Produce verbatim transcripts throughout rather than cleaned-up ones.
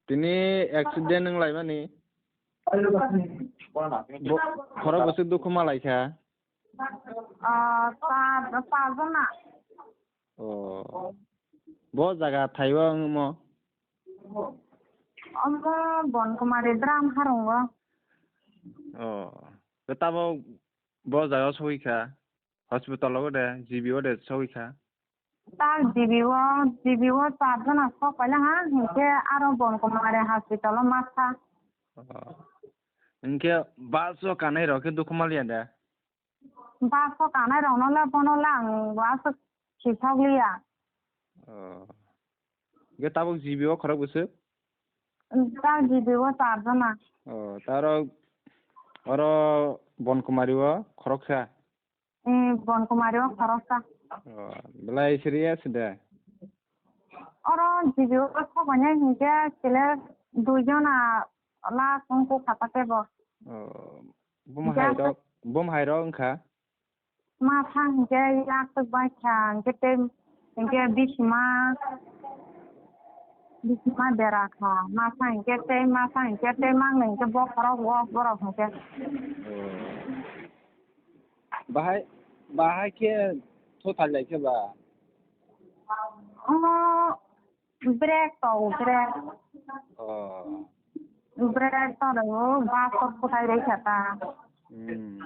Tini accident wng laimani. Bo-, khorok bwswk dukhu ma lai kha. Ah, pa-, pa jona. Oh. Bo jaga thaibo wngmo? Omo Bonkumari Dram Harungo. Oh. Tei tabuk bo jaga sogwi kha? Hospital o de, G B o de sogwi kha? Tak G B o, G B o char jona sok paila ha, hinkhe aro Bonkumari hospital o ma sa. Oh. Hinkhe bus o kanai rok khe dukhu maliya de? Bus o kanai rok no le bono le ang bus o khisok liya. Oh. Hinkhe tabuk G B o khorok bwswk? Tak G B o char jona. Oh, taro oro Bonkumari o khoroksa? Eh, Bonkumari o khoroksa. Oh, belai serious de? Oro G B o sok painai hinkhe sile dui jona last wngkha kha tebo. Oh, bum Hinkhe hai rok, bum hai rok wngkha? Ma sa hinkhe yak tuk bai kha, hinkhe tei, hinkhe bisima, bisima bera kha. Ma sa hinkhe tei, ma sa hinkhe tei, mang hinkhe bokhorok o borok hinkhe. Oh. Bahai, bahai khe thothai lai khe ba? Omo brake to, brake. Oh. Brake to rw, bus to thothai lai kha ta. Hmm.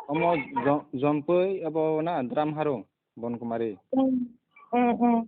Omo Jom-, Jompui abo na Dram Harung, Bonkumari? Eh, eh, eh.